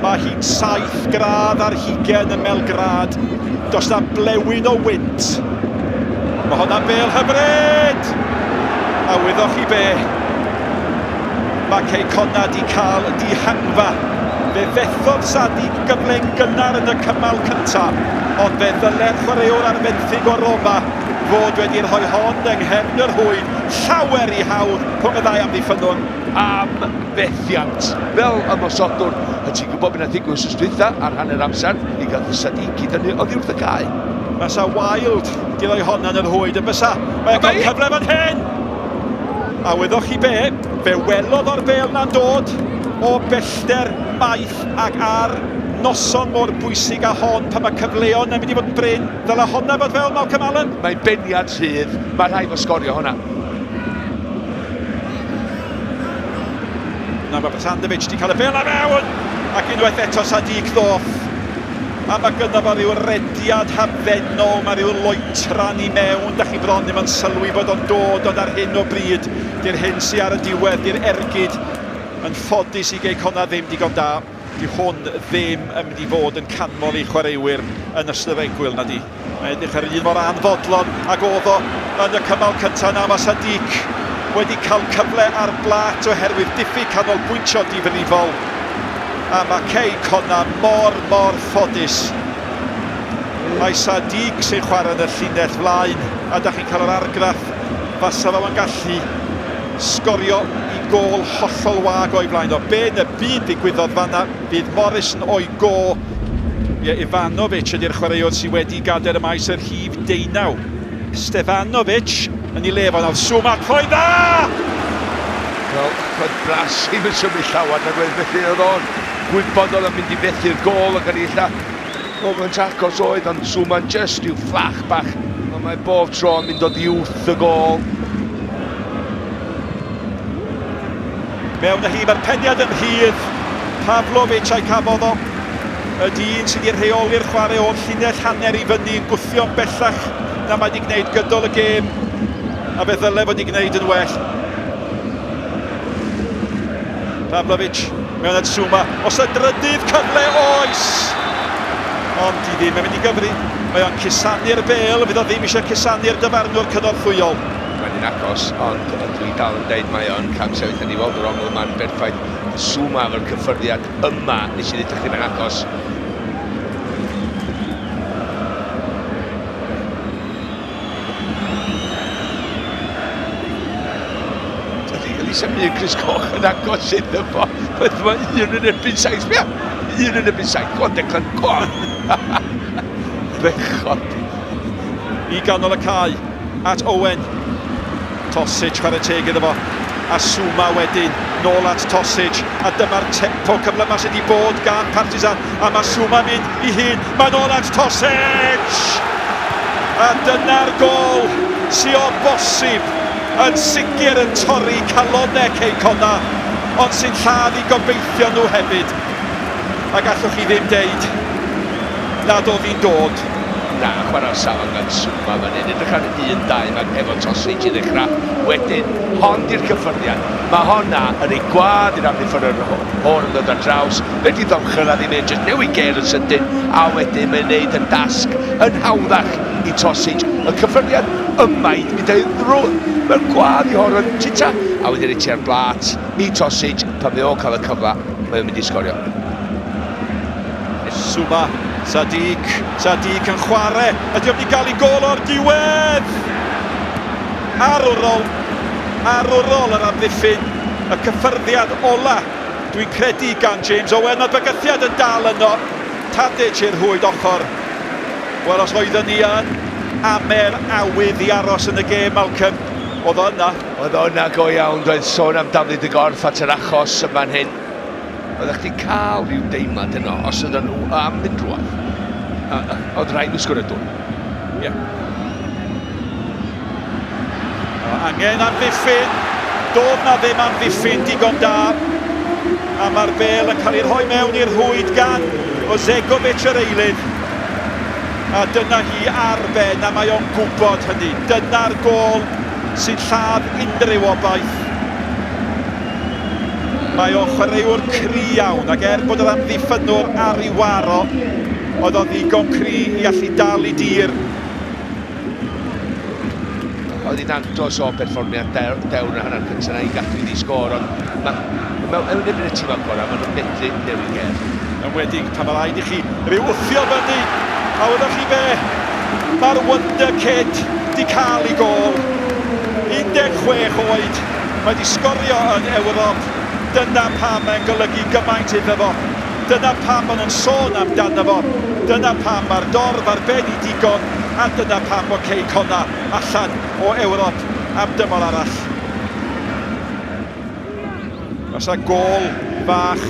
Mae hi'n 7 gradd ar hugen ym Melgrad. Does na blewyn o wynt. Mae hwnna'n bel hyfryd! A wyddoch chi be? Mae Cei Connah di cael dihangfa. Fe fethodd Sadik gyfle'n gynnar yn y cymal cyntaf, ond fe ddyle'r chwaraewr ar fenthyg o Roma fod wedi rhoi hon yng nghefn y rhwyd llawer i hawdd rhwng y ddau amddiffynnwr. Am fethiant fel ymosodwr, a ti'n gwybod beth nath ddigwydd wsos dwytha ar hanner amser, mi gath y Sadiki dynnu oddi wrth y cae. Fysa Wilde di roi honna yn yr hwyd yn fysa? Mae o'n cael cyfle fan hyn! A wyddoch chi be? Fe welodd o'r bêl na'n dod o bellter maith ac ar noson mor bwysig â hon pan mae cyfleon yn mynd i fod yn brin, ddyle honna fod fel Malcolm Allen. Mae'n beniad rhydd, mae rhaid fo sgorio honna. Nawr mae Bratanovic wedi cael y bêl a mewn! Ac unwaith eto Sadiq ddoth. A mae gynno fo ryw rediad hamddenol, mae ryw loetran i mewn, da chi bron ddim yn sylwi bod o'n dod, ond ar hyn o bryd, di'r hyn sy ar y diwedd, di'r ergyd yn ffodus i Gei Connah ddim digon da. Di hwn ddim yn mynd i fod yn canmol ei chwaraewyr yn ystod yr egwyl, na di? Mae'n edrych ar un mor anfodlon ag oedd o yn y cymal cyntaf na mae Sadiq wedi cael cyfle ar blat oherwydd diffyg canolbwyntio difrifol. A mae Cei Connah mor, mor ffodus. Mae Sadiq sy'n chwarae yn y llinell flaen a da chi'n cael yr argraff fasa fo yn gallu sgorio i gôl hollol wag o'i flaen o. Be yn y byd ddigwyddodd fanna? Bydd Morrison o'i go. Ie, Ivanovic ydy'r chwaraewr sydd wedi gadael y maes yr rhif deunaw. Stefanovic yn ei le fo nawr. Zouma, troi dda! Wel, roedd Blas ddim yn symud llawer nag oedd felly oedd o'n gwybod oedd o'n mynd i fethu'r gôl ac o'n i ella moment agos oedd ond Zouma'n just rhyw fflach bach ond mae bob tro yn mynd oddi wrth y gôl. Mewn â hi, mae'r peniad yn rhydd. Pavlovic a'i cafodd o. Y dyn sydd wedi rheoli'r chwarae o'r llinell hanner i fyny yn gwthio'n bellach na mae wedi gwneud gydol y gêm. A fe ddyle fod wedi gwneud yn well. Pavlovic mewn at Zouma. Os y drydydd cyfle oes! Ond di ddim yn mynd i gyfri. Mae o'n cusanu'r bêl, fydd o ddim eisiau cusanu'r dyfarnwr cynorthwyol. Mae'n un agos, ond dwi dal yn deud mae o'n cam sefyll yn ei weld yr ongl yma'n berffaith. Zouma efo'r cyffyrddiad yma, nes i ddeud chdi mae'n agos. Dydy Elisa un Chris Coch yn agos iddo fo. Beth mae un yn erbyn saith. Bia! Un yn erbyn saith. Go on, Declan, go on! Bechod. I ganol y cae at Owen. Tosic chwarae teg iddo fo. A Zouma wedyn nôl at Tosic. A dyma'r tempo cyflyma sydd wedi bod gan Partizan. A mae Zouma mynd i hun. Mae'n ôl at Tosic! A dyna'r gôl sy o bosib yn sicr yn torri calonnau Cei Connah, ond sy'n lladd i gobeithio nhw hefyd. A gallwch chi ddim deud nad oedd hi'n dod. Na, chwarae o safon gan Zouma fan hyn. Edrych ar 1-2 ma efo Tosic i ddechrau. Wedyn, hon di'r cyffyrddiad. Mae honna yn ei gwad i'r amddiffynnwr Horn yn dod ar draws. Fe di ddomchyrraedd i mewn, jyst newid gêr yn sydyn, a wedyn mae'n neud y dasg yn hawddach i Tosic. Y cyffyrddiad yma i mynd â'i ddrw mewn gwad i Horan Tita, a wedyn ei tua'r blat i Tosic. Pan mae o'n cael y cyfle, mae o'n mynd i sgorio. Zouma, Sadiq, Sadiq yn chwarae, ydy o'n mynd i gael ei gôl o'r diwedd! Arwrol, arwrol yr amddiffyn, y cyffyrddiad ola, dwi'n credu, gan James Owen, mae'r bygythiad yn dal yno, Tadic i'r rhwyd ochr. Wel, os oeddwn ni yn amer awydd i aros yn y gêm, Malcolm, oedd o yna. Oedd o yna go iawn, doedd sôn am daflu dy gorff at yr achos yn fan hyn. Oeddech chdi'n cael rhyw deimlad yno, os oedden nhw am fynd drwodd, oedd rhaid nhw sgorio dwy. Ie. Yeah. Angen amddiffyn, doedd na ddim amddiffyn digon da. A mae'r bêl yn cael ei rhoi mewn i'r rhwyd gan Ozegovic yr eilydd. A dyna hi ar ben, a mae o'n gwybod hynny. Dyna'r gôl sy'n lladd unrhyw obaith. Mae o'n chwaraewr cry iawn, ac er bod yr amddiffynnwr ar ei waro, oedd o'n ddigon cry i allu dal i dir. Oedd hi'n andros o berfformiad dewr yn y hanner cyntaf yna i gadw iddi sgôr, ond mewn erbyn y tîm gorau, maen nhw'n medru newid gêm. Yn wedig pan mae rhaid i chi ryw wthio fyny, a wyddoch chi be? Mae'r Wonder Kid di cael ei gôl. 16 oed, mae di sgorio yn Ewrop. Dyna pam mae'n golygu gymaint iddo fo. Dyna pam maen nhw'n sôn amdano fo. Dyna pam mae'r dorf ar ben i digon, a dyna pam bod Cei Connah allan o Ewrop am dymor arall. Fysa gôl fach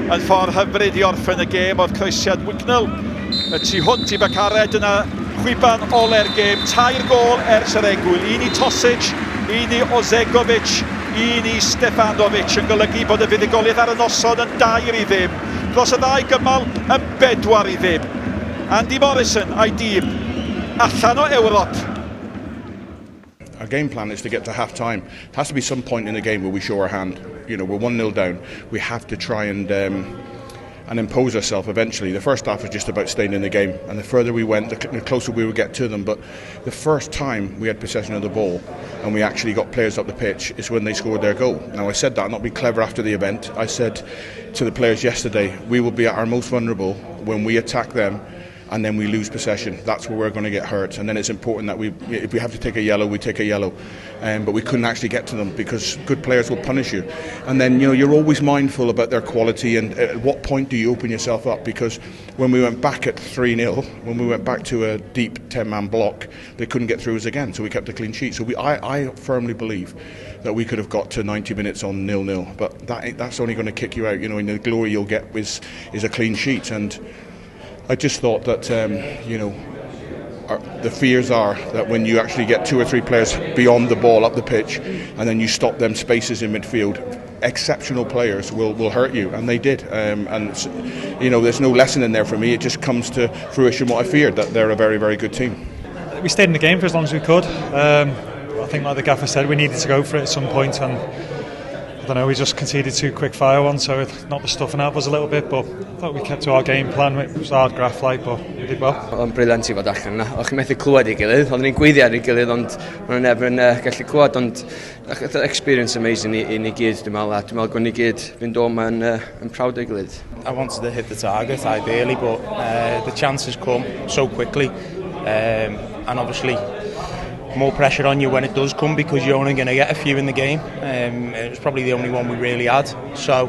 yn ffordd hyfryd i orffen y gêm oedd croesiad Wignall y tu hwnt i Bakare. Dyna chwiban ole'r gêm. 3 gôl ers yr egwyl. Un i Tosic, un i Ozegovic, un i Stefanovic, yn golygu bod y fuddugoliaeth ar y noson yn 2-0. Dros y ddau gymal yn 4-0. Andy Morrison a'i dîm allan o Ewrop. Our game plan is to get to half time. There has to be some point in the game where we show our hand. You know, we're 1-0 down. We have to try and impose ourselves eventually. The first half was just about staying in the game, and the further we went, the closer we would get to them. But the first time we had possession of the ball and we actually got players up the pitch is when they scored their goal. Now, I said that, not be clever after the event. I said to the players yesterday, we will be at our most vulnerable when we attack them and then we lose possession. That's where we're going to get hurt. And then it's important that if we have to take a yellow, we take a yellow. But we couldn't actually get to them because good players will punish you. And then, you know, you're always mindful about their quality and at what point do you open yourself up? Because when we went back at 3-0, when we went back to a deep 10-man block, they couldn't get through us again, so we kept a clean sheet. So I firmly believe that we could have got to 90 minutes on 0-0, but that's only going to kick you out. You know, and the glory you'll get is a clean sheet. And I just thought that, you know, the fears are that when you actually get 2 or 3 players beyond the ball up the pitch and then you stop them spaces in midfield, exceptional players will hurt you, and they did. And, you know, there's no lesson in there for me. It just comes to fruition what I feared, that they're a very, very good team. We stayed in the game for as long as we could. I think, like the gaffer said, we needed to go for it at some point, and I don't know, we just conceded 2 quick fire ones, so it knocked the stuffing out of us a little bit, but I thought we kept to our game plan. It was hard graft, like, but we did well. Oedd o'n brilliant i fod allan yna. O'ch chi'n methu clywed ei gilydd, oedden ni'n gweiddi ar ei gilydd, ond o'n neb yn gallu clywed, ond experience amazing i ni gyd, dwi'n meddwl, a dwi'n meddwl gwni gyd fynd o yma yn proud o'i gilydd. I wanted to hit the target, ideally, but the chances come so quickly, and obviously more pressure on you when it does come because you're only going to get a few in the game. It was probably the only one we really had. So,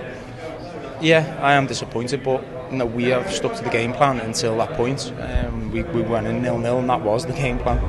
yeah, I am disappointed, but you know, we have stuck to the game plan until that point. We went in 0-0 and that was the game plan.